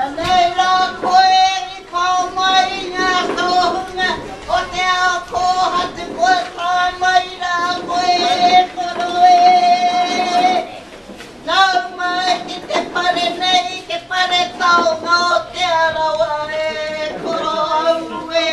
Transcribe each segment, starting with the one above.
Anei rā koe i pao mai i ngā tohunga o te ao kōhatu koe tae mai rā koe e koro e. Nau mai ki te whare nei, te whare taonga o Te Arawa e koro au e.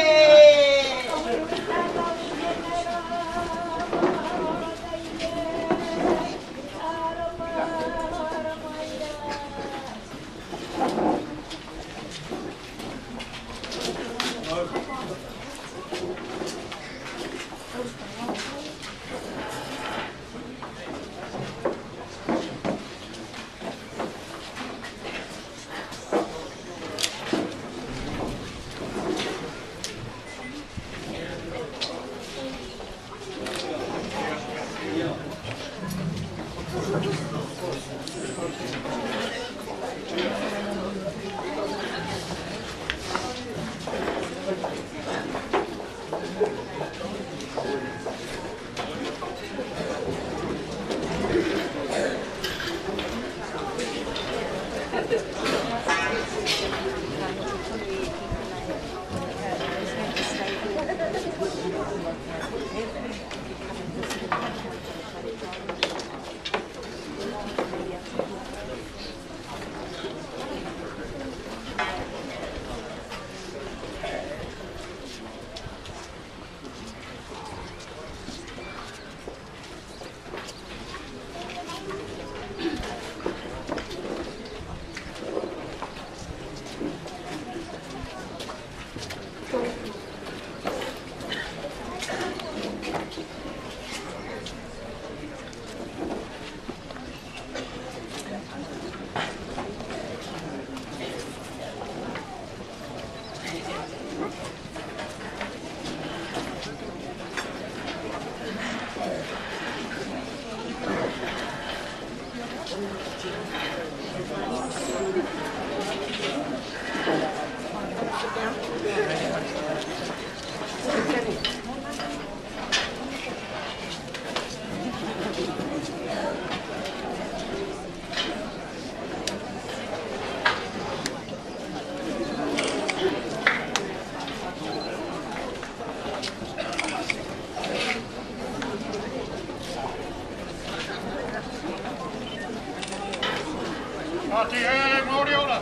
Ngāti Hē, Mauri ora!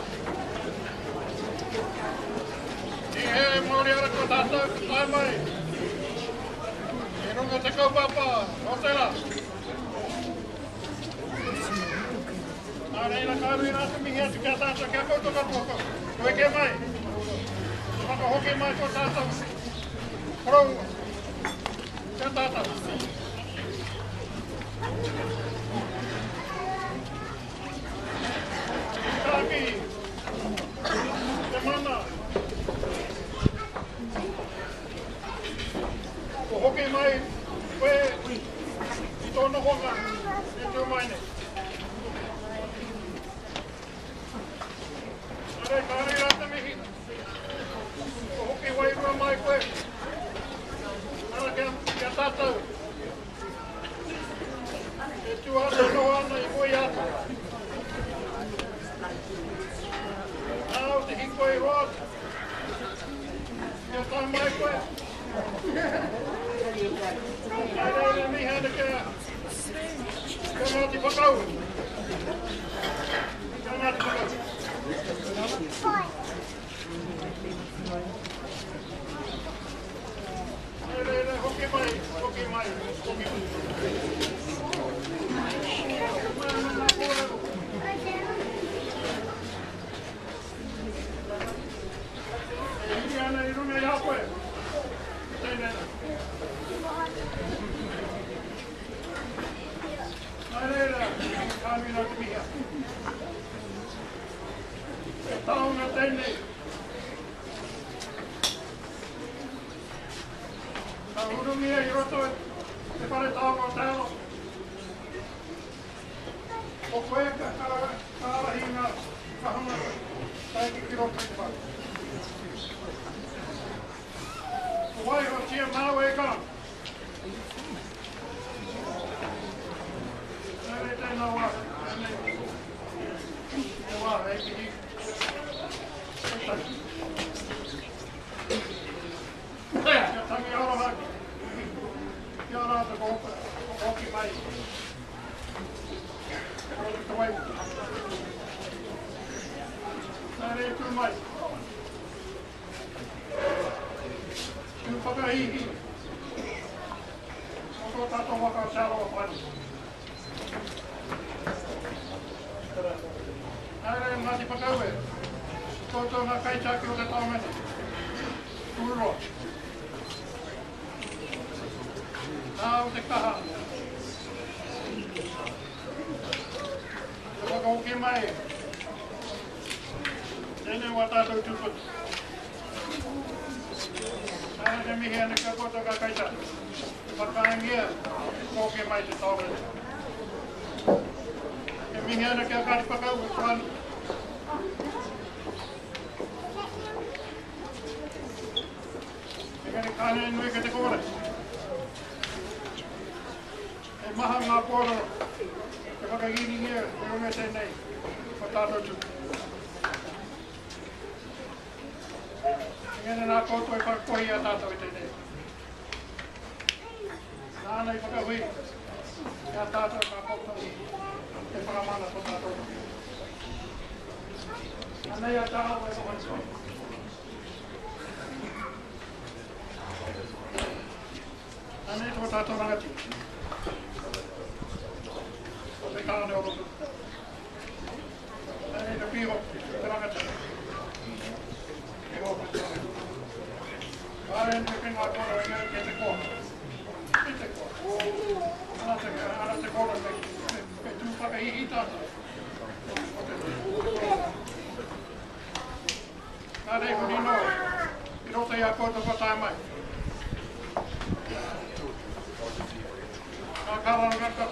Ti hē, Mauri ora ko tātou, ko tae mai. I runga te kaupapa o te rā. Nā reira, ka nui rā te mihi atu ki a tātou, ki a koutou katoa, ko eke mai. Te whakahoki mai tō tātou koroua ki a tātou. Tāki, te mana. Ko hoki mai koe i tō nohonga e tū mai nei. Nā reira, ka nui rā te mihi. Ko hoki wairua mai koe. Ara kia, kia tātou. E tū ana, noho ana i mua i a koe. Nāu te hīkoi roa atu. Kia tae mai koe. Nā reira mihi ana kia, kia Ngāti Whakaue. Kia Ngāti Whakaue. Nā reira, hoki mai, hoki mai, hoki mai. ka nui rā te mihi atu. He taonga tēnei. Ka urungia i roto i te whare taonga o Te Arawa. Ko koe ka ārahi i ngā kahanga ka eke ki roto i te whare. Ko waihotia māu e karanga. Tēnei tēnā wā, tēnei te wā hei mihi te tangi. Kia tangi aroha ki a rātou ko hoki mai ko roto te wairua. Tēnei tū mai. Tū whakahīhī o tō tātou waka o Te Arawa whānui. Haere Ngāti Whakaue, koutou ngā kaitiaki o te taonga nei. Ururoa. Nāu te kaha. Te whakahoki mai. Tēnei wā tātou tūpuna. Nāna te mihi ana kia koutou kā kaitaki. Te whakaangia, te kōke mai te taonga nei. E mihi ana kia Kāti Whakaue, whānui. Engari kāne nui ki te kōrero. He maha ngā kōrero e whakagiringia i runga i tēnei o tātou tūpuna. Engari nā koutou i whakakohi i a tātou i tēnei. Nāna i whakahui i a tātou nā koutou e whakamana tō tātou rohe. Anei a tāua e noho nei. Anei tō tātou rangatira. O te tāne o roto. Anei te pīho, te rangatira. Pīho te rangatira. Kāre nui ki ngā kōrero engari kei te koha. Kei te koha. Ana te, ana te kōrero kei, kei tū whakahīhī tātou. O te Nā rei huri noa i roto i a koutou kua tae mai. Ngā karanga katoa.